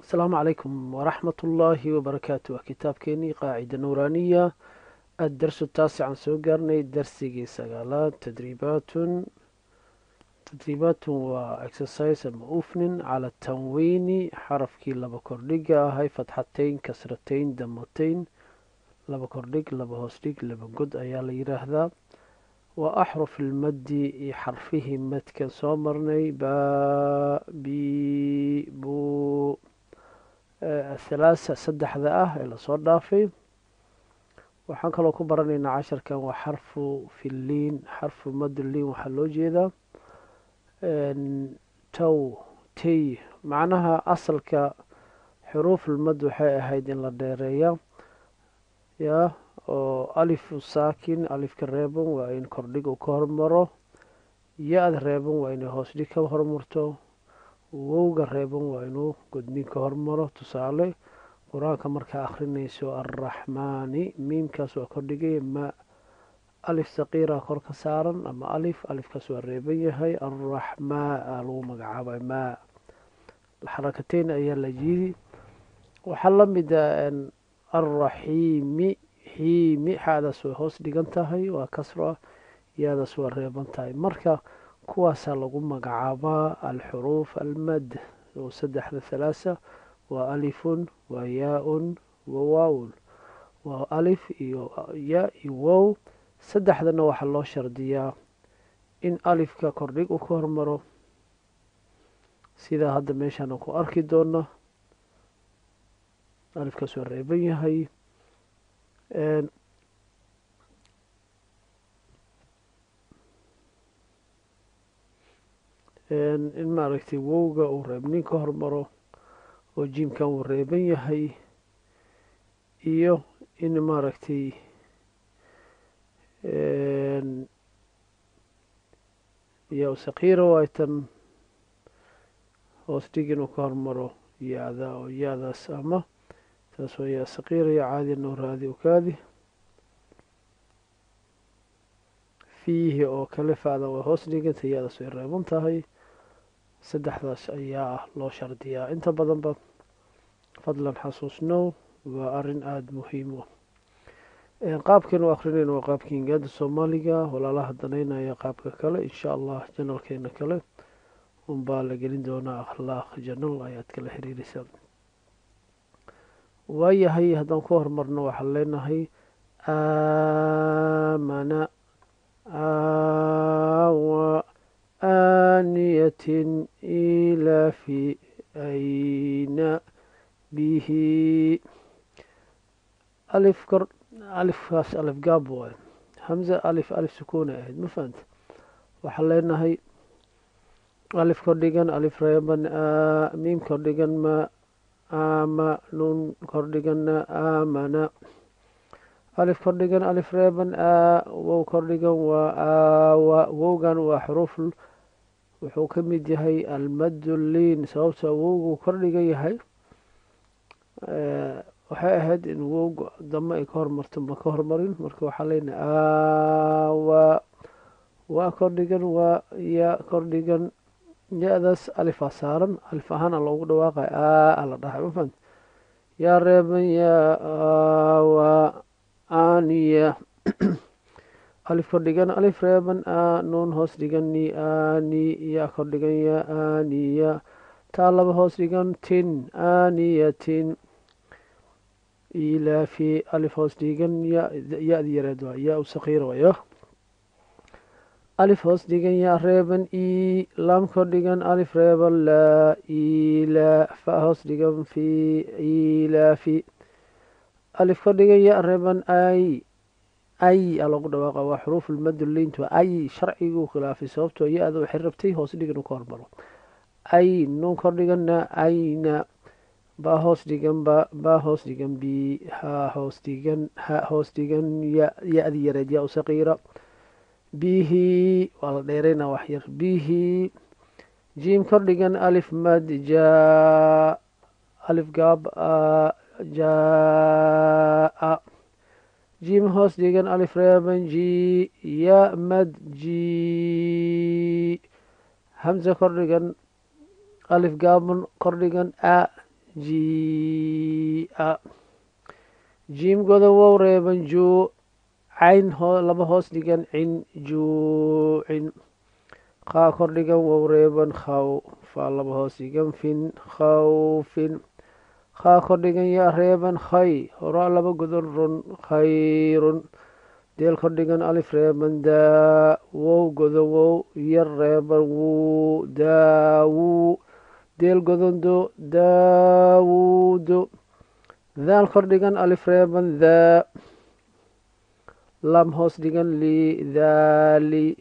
Asalaamu calaykum waraxmat ullaahi wabarakaatu. Waa kitaabkeenii Qaacida Nuuraaniya, addarsu taasic aan soo gaarnay, darsigii sagaalaad. Tadriibaatun, tadriibaatun waa exercise ama ufnin cala tanwiini, xarafkii laba kordhiga ahay, fatxatayn, kasratayn, damatayn, laba kordhig, laba hoos dhig, laba god ayaa la yiraahdaa. Waa axruf ilmaddi iyo xarfihii madkan soo marnay, ba, bi, bu, athalaasa, saddexda ah ee lasoo dhaafay. Waxaan kaloo ku baranaynaa casharkan waa xarfu filiin, xarfu madliin. Waxaa loo jeedaa tow tay, macnaha asalka xuruufulmad waxay ahayd in la dheereeya ya, oo alifu saakin, alifka reeban waa in kordhig uu ka hormaro, ya-da reeban waa inay hoos dhig ka hormarto, wowga reeban waa inuu godnin ka hormaro. Tusaale, Qur-aanka markaa akhrinayso Arraxmaani, miimkaas waa kordhigay, ma alif saqiira kor ka saaran ama alif, alifkaas waa reeban yahay. Arraxmaa a lagu magacaabay, ma xarakateyn ayaa la jiidi. Waxaa la mida Arraxiimi, xiimi, xaadaas way hoos dhigan tahay, waa kasro, yaadaas waa reeban tahay. Marka kuwaasaa lagu magacaabaa alxuruuf almad oo saddexda thalaasa waa alifun, waa yaa-un, waa waawun, waa alif iyo ya iyo wow. Saddexdana waxaa loo shardiyaa in alifka kordhig uu ka hormaro, sidaa hadda meeshaan ku arki doona, alifkaas waa reeban yahay. In maaragtay wowga uu reebnin ka hormaro oo jiimkan uu reeban yahay, iyo in maaragtay yaa sakiira waaytan hoos dhig inuu ka hormaro ya-da, oo ya-daas ama taas waa yaa sakiira iyo caadi noo raadi ukaadi. Fiihi oo kale facda way hoos dhiganta, ya-daas way reeban tahay. Saddexdaas ayaa loo shardiyaa inta badanba. Fadlan xasuusnow, waa arrin aada muhiim u. Qaabkeenu akrinayno waa qaabka ingaada Soomaaliga. Walaalaha danaynaya qaabka kale, insha Allah janalkeena kale unbaa la gelin doonaa, Akhlaaq Janal ayaad kala xiriireysaa. Waayahay, haddaan ku horumarno waxaan leenahay aamana, awa, aaniyatin, ilaafi, ayna, bihi. Alif kor, alifkaas alif gaab waay, hamza alif, alif sukuuna ahayd, ma fahanta? Waxaan leenahay alif kor dhigan, alif reeban, miim kor dhigan, ma, ama, nuun kor dhiganna, aamana. Alif kor dhigan, alif reeban, a, wow kor dhigan, waa aawa. Wowgan waa xuruuf, wuxuu ka mid yahay almadulliin, sababta wowgu kor dhigan yahay. Waxay ahayd in wowga dame ay ka hormarto, ma ka hormarin. Marka waxaa leenahay aawa, waa kor dhigan, waa ya kor dhigan, ya-daas alifaa saaran, alif ahaana loogu dhawaaqay, a la dhahay, ma fahamti? Yaa reeban, yaa aawa, aniya. Alif kor dhigan, alif reeban, a, nuun hoos dhigan, ni, ani, ya kor dhigan, ya, aniya, taa laba hoos dhigan, tin, aniyatin. Ilaafi, alif hoos dhigan, ya, ya-di yareed waa yaa u sakiira wayo, alif hoos dhigan, yaa reeban, i, laam kor dhigan, alif reeban, laa, ila, fa hoos dhigan, fi, ilaafi. Alif kor dhigan, ya reeban, ay, ay a loogu dhawaaqa, waa xuruuf ulmaduliintu. Ay sharciguu khilaafay, sababtoo ya-da waxay rabtay hoos dhig inuu ka hormaro. Ay, nuun kor dhiganna, ayna, ba hoos dhigan, ba, ba hoos dhigan, bi, ha hoos dhigan, ha hoos dhigan, ya, ya-di yareed, yaa u saqiira. Bihi waa la dheeraynaa wax yar, bihi. Jiim kor dhigan, alif mad, jaa, alif gaab, a, jaa. Jiim hoos dhigan, alif reeban, ji, ya mad, ji. Hamza kor dhigan, alif gaaban kor dhigan, a, Jia jiim godan wow reeban juu, cayn laba hoos dhigan cin, juucin. Khaa kor dhigan wow reeban khaw, faa laba hoos dhigan fin, khawfin. Khaa kor dhigan ya reeban khay, ra laba godan run, khayrun. Deel kor dhigan alif reeban daa, wow godan wow yar reeban wuu, daawuu. Deel godan do, daawuudo. Daal kor dhigan alif reeban daa, lam hoos dhigan li, daali.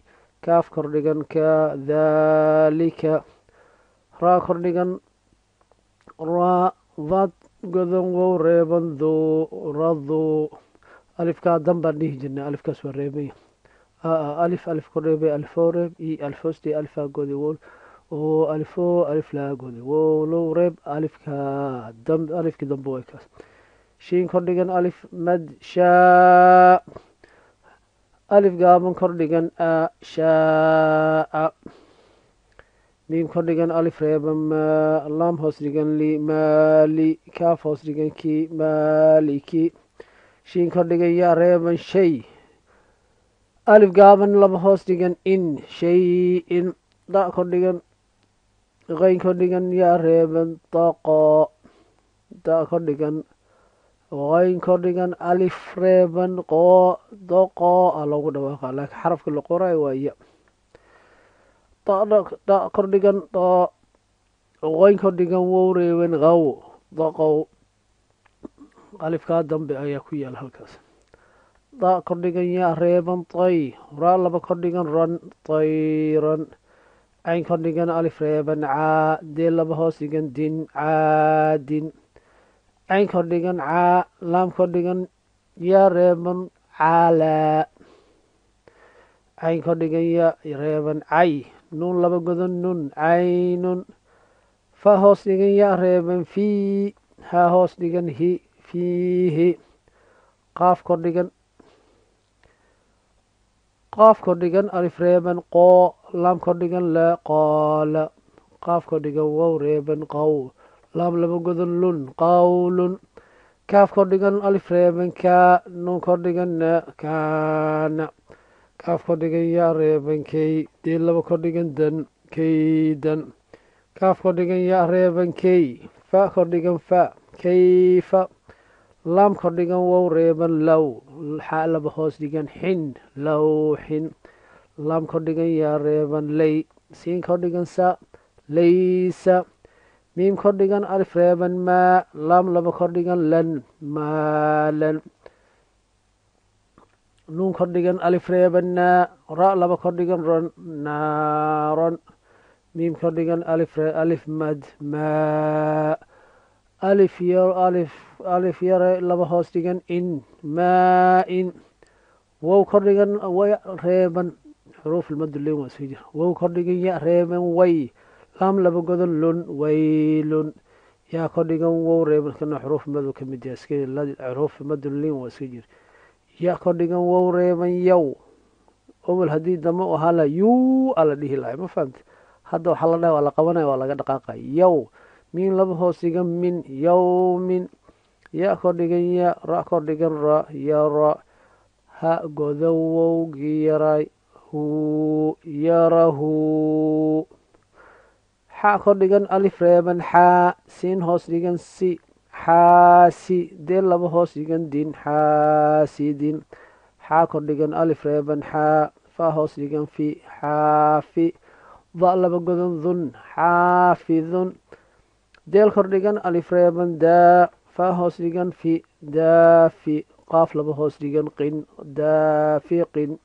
Kaaf kor dhigan ka, daalika. Raa kor dhigan raa, daad godan wow reeban duu, raduu. Alifkaa dan baan dhihi jirnay, alifkaas waa reebanya. Alif alif kor reebay alifoo reeb i alif hoos dhig alifaa goday wow oo alifoo alif laa goday wow low reeb alifkaa dam, alifkii dambe way kaas. Shiin kor dhigan alif mad shaa, alif gaaban kor dhigan a, shaa. Miim kor dhigan alif reeban maa, laam hoos dhigan li, maali. Kaaf hoos dhigan ki, maaliki. Shiin kor dhigan yaa reeban shay, alif gaaban laba hoos dhigan in, shay-in. Da kor dhigan qayn kor dhigan yaa reeban daqo, da kor dhigan qayn kor dhigan alif reeban qoo, doqo a loogu dhawaaqa, laakiin xarafka la qorayo waa ya. Da kor dhigan doo, qayn kor dhigan wow reeban qaw, daqow. Alifkaa dambe ayaa ku yaal halkaas. Da kor dhigan yaa reeban tay, raa laba kor dhigan ran, tayran. Cayn kor dhigan alif reeban caa, deel laba hoos dhigan din, caadin. Cayn kor dhigan caa, laam kor dhigan yaa reeban caalaa. Cayn kor dhigan ya reeban cay, nuun laba godan nun, caynun. Fa hoos dhigan ya reeban fii, haa hoos dhigan hi, fiihi. Qaaf kor dhigan qaaf kor dhigan alif reeban qoo, laam kor dhigan la, qaala. Qaaf kor dhigan wow reeban qaw, laam laba godan lun, qawlun. Kaaf kor dhigan alif reeban kaa, nuun kor dhigan na, kaana. Kaaf kor dhigan yaa reeban kay, deel laba kor dhigan dan, kaydan. Kaaf kor dhigan yaa reeban kay, fa kor dhigan fa, kayfa. Laam kor dhigan wow reeban low, xaa laba hoos dhigan xin, lowxin. Laam kor dhigan yaa reeban lay, siin kor dhigan sa, laysa. Miim kor dhigan alif reeban maa, laam laba kor dhigan lan, maalan. Nuun kor dhigan alif reeban naa, ra laba kor dhigan ron, naaron. Miim kor dhigan alif alif mad maa, alif yar alif alif yare laba hoos dhigan in, maa-in. Wow kor dhigan way reeban, xuruuf ilmadulin waa iska jira. Wow kor dhigan ya reeban way, laam laba godan lun, waylun. Yaa kor dhigan wow reeban, kana xuruuf madu ka mid yahay iska xuruuf madulin waa iska jira. Ya kor dhigan wow reeban yow, owel haddii dame u ahaa la yuu a la dhihi lahay, ma fahamte? Hadda waxaa la dhahay waa la qabanaya, waa laga dhaqaaqaya. Yow miin laba hoos dhigan min, yowmin. Ya kor dhigan ya, ra kor dhigan ra, yara. Ha godan wowgii yaray huu, yarahu. Xa kor dhigan alif reeban xaa, siin hoos dhigan si, xaasi. Deel laba hoos dhigan din, xaasidin. Xaa kor dhigan alif reeban xaa, fa hoos dhigan fi, xaafi. Da laba godan dun, xaafidun. Deel kor dhigan alif reeban daa, fa hoos dhigan fi, daafi. Qaaf laba hoos dhigan qin, daafiqin.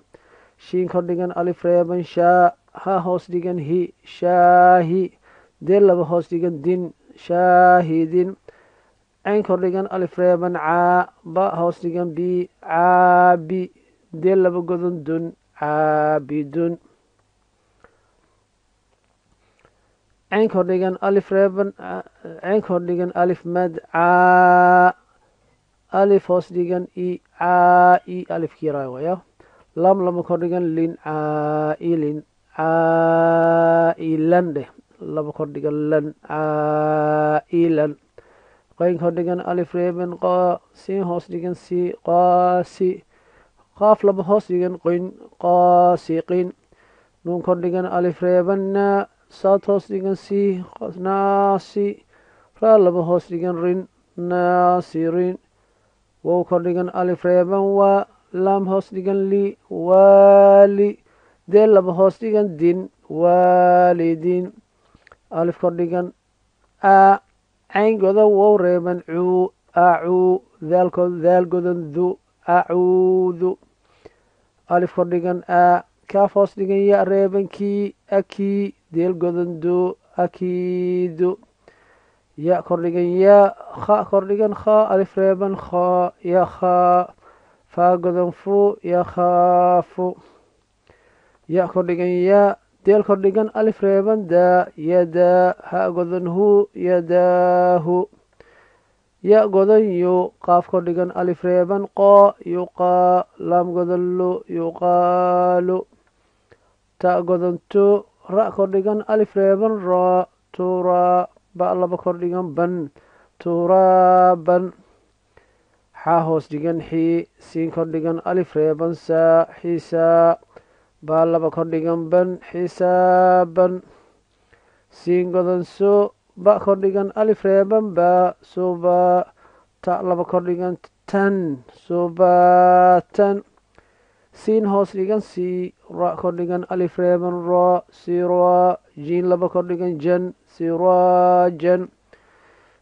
Shiin kor dhigan alif reeban shaa, ha hoos dhigan hi, shaahi. Deel laba hoos dhigan din, shaahidin. Cayn kor dhigan alif reeban caa, ba hoos dhigan bi, caabi. Deel laba godan dun, caabidun. Cayn kor dhigan alif reeban, cayn kor dhigan alif mad caa, alif hoos dhigan i, caa i, alifkii yaraa waya. Lam laba kor dhigan lin, caailin, caailan dheh, laba kor dhigan lan, caailan. Qayn kordhigan alif reeban qaa, siin hoos dhigan si, qaasi. Qaaf laba hoos dhigan qoyn, qaasiqin. Nuun kordhigan alif reeban naa, saad hoos dhigan si, naasi. Raa laba hoos dhigan rin, naasirin. Wow kordhigan alif reeban waa, laam hoos dhigan li, waali. Deel laba hoos dhigan din, waalidin. Alif kordhigan a, cayn godan wow reeban cuu, acuu. Daalko daal godan du, acuudu. Alif kordhigan a, kaaf hoos dhigan ya reeban kii, akii. Deel godan du, akiidu. Ya kordhigan yaa, kha kordhigan kha, alif reeban khaa, ya khaa. Faa godan fu, ya khaafu. Ya kordhigan yaa, deel kordhigan alif reeban daa, yadaa. Ha godan hu, yadaahu. Ya godan yu, qaaf kordhigan alif reeban qoo, yuqaa. Laam godan lu, yuqaalu. Ta godan tu, ra kordhigan alif reeban raa, turaa. Ba laba kordhigan ban, turaaban. Xaa hoos dhigan xii, siin kordhigan alif reeban saa, xiisaa. Baa laba kordhigan ban, xisaaban. Siin godan su, ba kordhigan alif reeban baa, subaa. Ta laba kordhigan tan, subaatan. Siin hoos dhigan sii, ra kordhigan alif reeban raa, siraa. Jiin laba kordhigan jan, siraajan.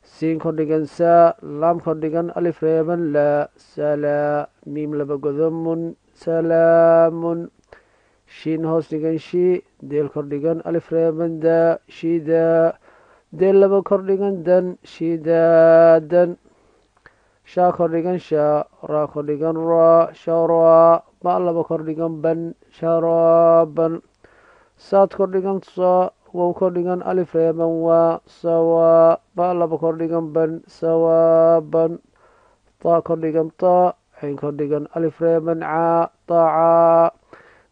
Siin kordhigan saa, laam kordhigan alif reeban laa, salaa. Miim laba godan mun, salaamun. Shiin hoos dhigan shii, deel kordhigan alif reeban daa, shidaa. Deel laba kordhigan dan, shidaadan. Shaa kordhigan shaa, raa kordhigan raa, sharaa. Ba laba kordhigan ban, sharaaban. Saad kordhigan saa, wow kordhigan alif reeban waa, sawaa. Ba laba kordhigan ban, sawaaban. Taa kordhigan taa, cayn kordhigan alif reeban caa, taacaa.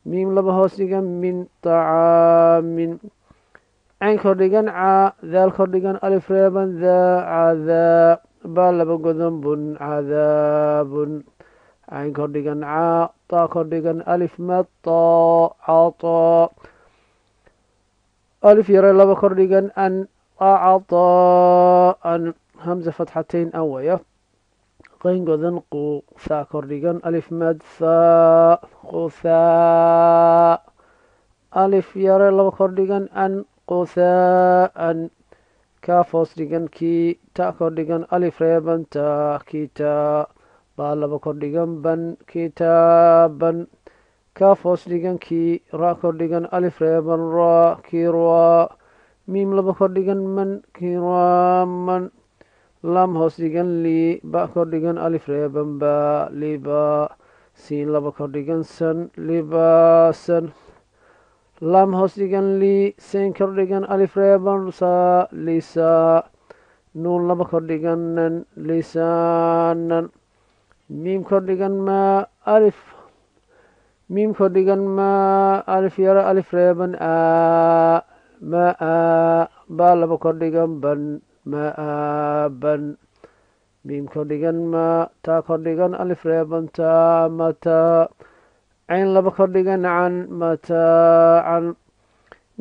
Miim laba hoos dhigan min, tacaamin. Cayn kordhigan caa, daal kordhigan alif reeban daa, cadaa. Baa laba godan bun, cadaabun. Cayn kordhigan caa, taa kordhigan alif mad taa, cataa. Alif yare laba kordhigan an, acataa-an. Hamza fatxatayn an waya. Qayn godan qu, thaa kordhigan alif mad thaa, quthaa. Alif yare laba kordhigan an, quthaa-an. Kaaf hoos dhigan kii, ta kordhigan alif reeban taa, kitaa. Baa laba kordhigan ban, kitaaban. Kaaf hoos dhigan kii, ra kordhigan alif reeban raa, kiraa. Miim laba kordhigan man, kiraaman. Laam hoos dhigan lii, ba kordhigan alif reeban baa, libaa. Siin laba kordhigan san, libaasan. Laam hoos dhigan lii, siin kordhigan alif reeban saa, lisaa. Nuun laba kordhigan nan, lisaanan. Miim kordhigan maa, alif. Miim kordhigan maa, alif yaro alif reeban aa, maa. Baa laba kordhigan ban, maaaban. Miim kordhigan maa, taa kordhigan alif reeban taa, mataa. Cayn laba kordhigan can, mataacan.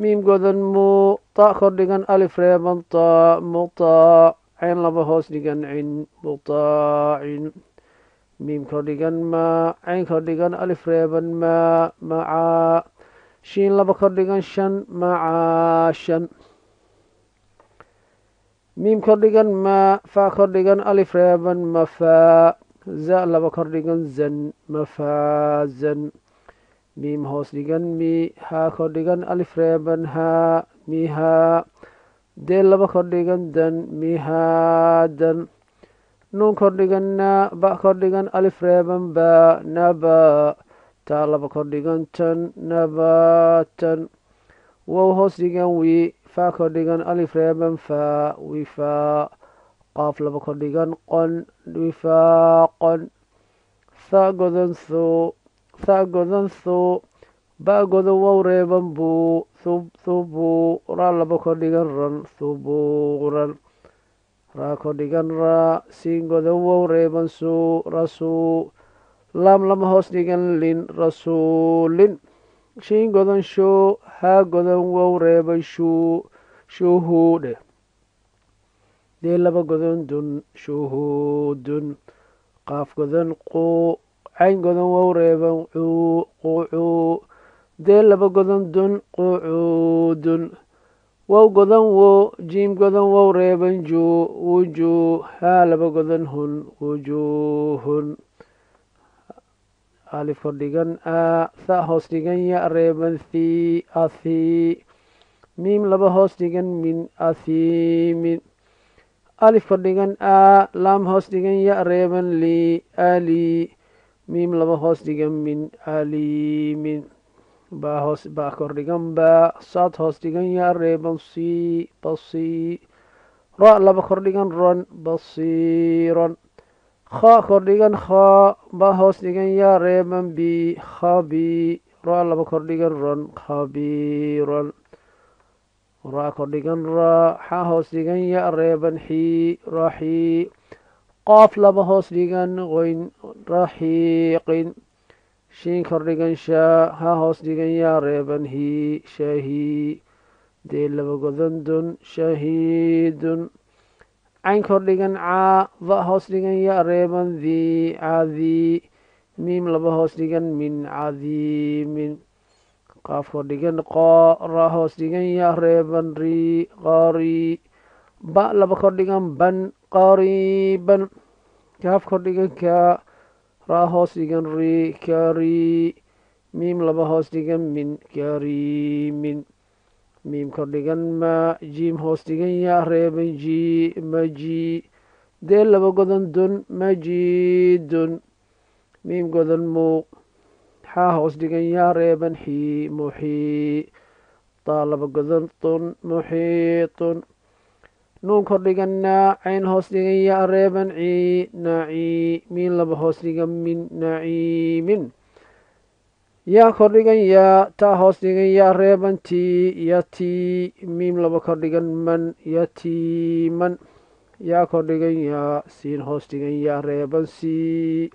Miim godan muu, taa kordhigan alif reeban taa, mutaa. Cayn laba hoos dhigan cin, mutaacin. Miim kordhigan maa, cayn kordhigan alif reeban maa, macaa. Shiin laba kordhigan shan, macaashan. Miim kordhigan maa, faa kordhigan alif reeban mafaa. Za laba kordhigan zan, mafaazan. Miim hoos dhigan mi, haa kordhigan alif reeban haa, mihaa. Deel laba kordhigan dan, mihaadan. Nuun kordhigan naa, ba kordhigan alif reeban baa, nabaa. Taa laba kordhigan tan, nabaatan. Wow hoos dhigan wii, faa kordhigan alif reeban faa, wifaa. Qaaf laba kordhigan qon, wifaaqon. Thaa godan thuu, thaa godan thuu. Ba godan wow reeban buu, thubuu. Raa laba kordhigan ran, thubuuran. Raa kordhigan raa, siin godan wow reeban suu, rasuu. Laam lama hoos dhigan lin, rasuulin. Shiin godan shuu, haa godan wow reeban shuu, shuhuu dheh. Dee laba godan dun, shuhuudun. Qaaf godan quu, cayn godan wow reeban cuu, qucuu. Dee laba godan dun, qucuudun. Wow godan wo, jiim godan wow reeban juu, wujuu. Haa laba godan hun, wujuuhun. Alif kordhigan a, tha hoos dhigan ya reeban thii, athii. Miim laba hoos dhigan min, athiimin. Alif kordhigan a, laam hoos dhigan ya reeban lii, alii. Miim laba hoos dhigan min, aliimin. Baa hoos baa kordhigan baa, saad hoos dhigan ya reeban sii, basii. Ra laba kordhigan ron, basiiron. Kha kordhigan khaa, ba hoos dhigan yaa reeban bi, khabii. Ra laba kordhigan ron, khabiiron. Ra kordhigan raa, xa hoos dhigan ya reeban xii, raxii. Qaaf laba hoos dhigan qoyn, raxiiqin. Shiin kordhigan shaa, ha hoos dhigan yaa reeban hii, shahii. Dee laba godan dun, shahiidun. Cayn kordhigan caa, da hoos dhigan ya reeban dii, cadii. Miim laba hoos dhigan min, cadiimin. Qaaf kordhigan qoo, ra hoos dhigan ya reeban rii, qarii. Ba laba kordhigan ban, qariiban. Kaaf kordhigan kaa, raa hoos dhigan rii, karii. Miim laba hoos dhigan min, kariimin. Miim kordhigan maa, jiim hoos dhigan yaa reeban jii, majii. Dee laba godan dun, majiidun. Miim godan muu, xaa hoos dhigan yaa reeban xii, muxii. Taa laba godan tun, muxiitun. Nuun kordhigan naa, cayn hoos dhigan yaa reeban cii, nacii. Miin laba hoos dhigan min, naciimin. Yaa kordhigan yaa, taa hoos dhigan yaa reeban tii, yatii. Miim laba kordhigan man, yatiiman. Yaa kordhigan yaa, siin hoos dhigan yaa reeban sii,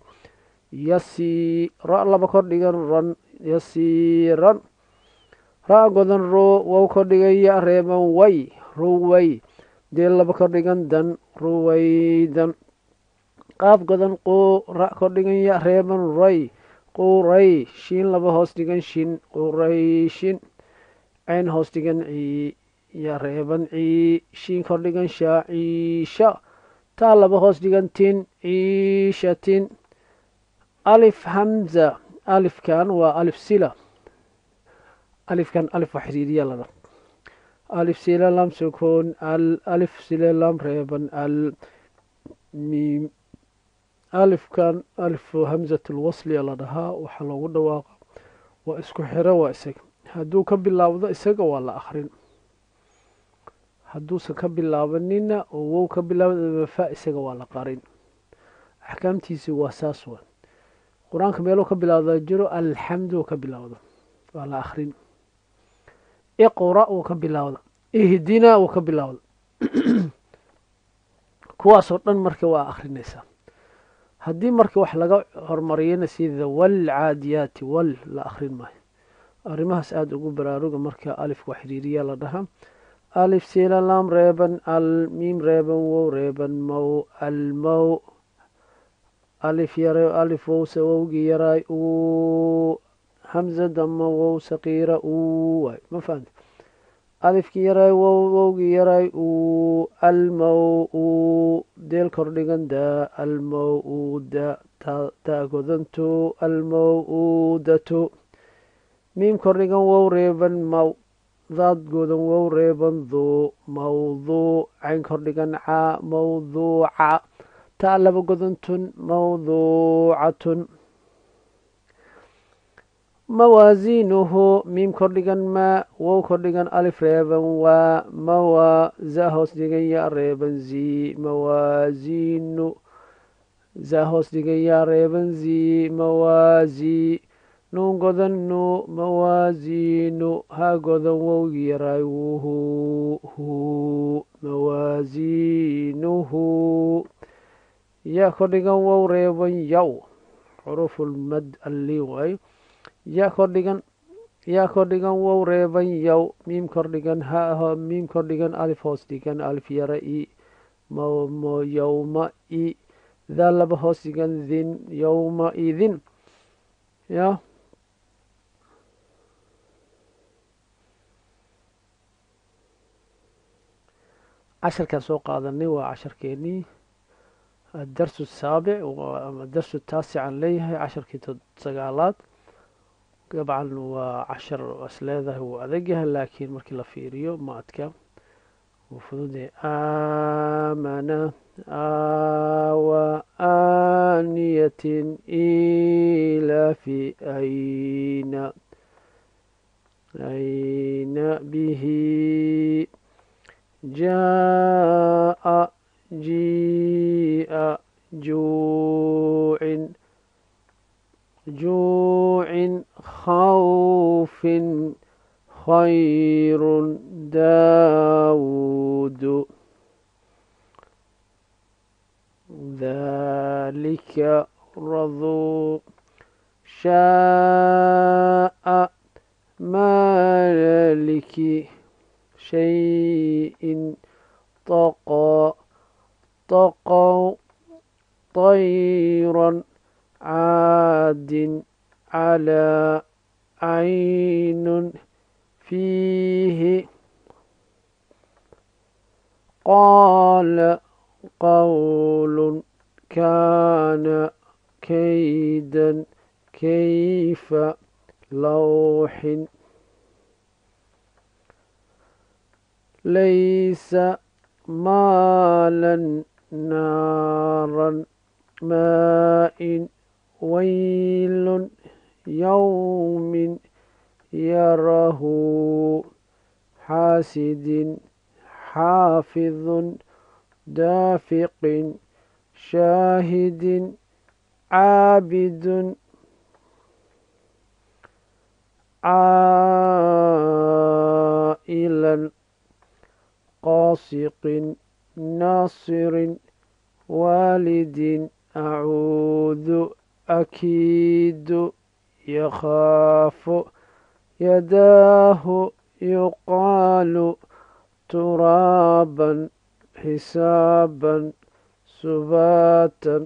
yasii. Ra laba kordhigan ran, yasiiran. Ra godan ruu, wow kordhigan yaa reeban way, ruway. Dee laba kordhigan dan, ruwaydan. Qaaf godan quu, ra kordhigan yaa reeban ray, quray. Shiin laba hoos dhigan shin, qurayshin. Cayn hoos dhigan cii, yaa reeban cii. Shiin kordhigan shaa, ciisha. Taa laba hoos dhigan tin, ciishatin. Alif hamza, alifkan waa alif sila. Alifkan alif waa xiriiriya lada. Alif sila lam sukuun al, alif sila lam reeban al, miim. Alifkan alifu hamzatulwasliya la dhahaa, waxaa loogu dhawaaqa waa isku xiro, waa isaga. Hadduu ka bilaawdo isaga waa la akrin, hadduusan ka bilaabanina oo wow ka bilaabda fa isaga waa la qarin. Axkaamtiisi waa saas wa. Qur-aanka meeluu ka bilaawdaa jiro, alxamdu ka bilaawdo waa la akrin. Iqra uu ka bilaawda, ihdina uu ka bilaawda, kuwaasoo dhan marka waa akrinaysaa. Haddii marka wax laga horumariyana sida walcaadiyaati wal la akrin maayo. Arrimahaas aada ugu baraaruga. Marka alifka waa xiriiriya la dhahaa. Alif sila lam reeban al, miim reeban wow reeban mow, almow. Alif yare, alif wowse wowgii yaraay uu, hamza dama wow saqiira uu waay, ma fahamta? Alifkii yaraay wow, wowgii yaraay uu, almow uu. Deel kordhigan daa, almow uuda. Taa godantu, almow uudatu. Miim kordhigan wow reeban maw, daad godan wow reeban duu, mawduu. Cayn kordhigan caa, mawduuca. Taa laba godantun, mawduucatun. Mawaasiinuhu, miim kordhigan maa, wow kordhigan alif reeban waa, mawaa. Za hoos dhigan ya reeban zii, mawaasiinu. Za hoos dhigan yaa reeban zii, mawaasii. Nuun godan nu, mawaasiinu. Ha godan wowgii yaraay, wuhu hu, mawaasiinuhu. Ya kordhigan wow reeban yaw, xuruufulmad alliin waay. Ya kordhigan, yaa kordhigan wow reeban yaw. Miim kordhigan ha, miim kordhigan alif hoos dhigan alif yara i, yowma i. Daal laba hoos dhigan dhin, yowma idin. Ya casharkaan soo qaadanay waa casharkeenii adarsu asaabic ama darsu taasic aan leeyahay, casharkii sagaalaad. Dabcan waa cashar is leedahay wuu adag yahay, laakiin markii la fiiriyo ma adka, wuu fududyahay. Aamana awa aaniyatin ilaafi ayna ayna bihi. Jaa'a jii'a juucin juucin khawfin khayrun daawuudu. Dhalika raduu shaa'a maaliki shayin طقى طقوا طيرا عاد على عين فيه. قال قول كان كيدا كيف لوح. ليس مالا نارا ماء ويل يوم يره حاسد حافظ دافق شاهد عابد عائلا قاسق ناصر والد أعوذ أكيد يخاف يداه يقال ترابا حسابا سباتا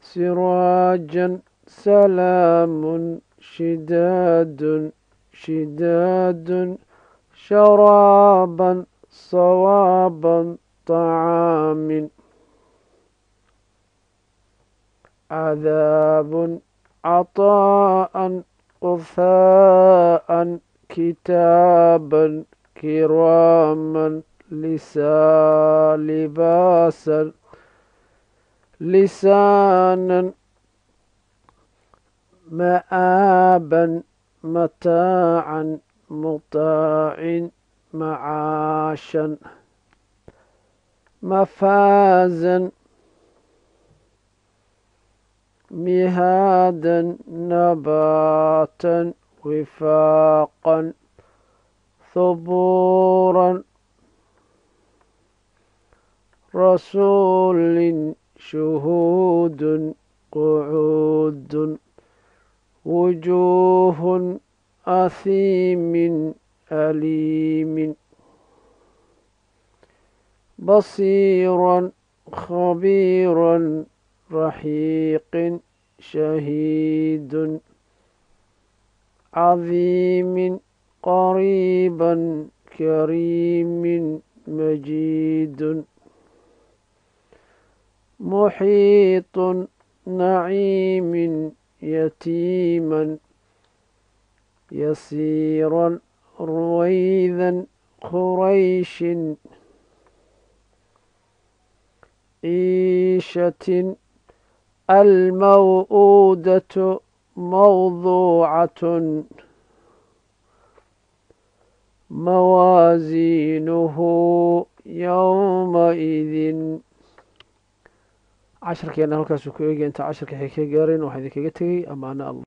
سراجا سلام شداد شداد شرابا صوابا طعام عذاب عطاء قثاء كتابا كراما لباسا لسانا مآبا متاعا مطاع معاشا مفازا مهادا نباتا وفاقا ثبورا رسول شهود قعود وجوه أثيم أليم بصيرا خبيرا رحيق شهيد عظيم قريبا كريم مجيد محيط نعيم يتيما يسيرا رويذا قريش عيشة الموءودة موضوعة موازينه يومئذ Casharkeena halkaasuu ku eegaya. Inta casharka xig ka gaarin, waxaa idinkaga tegey amaano Allah.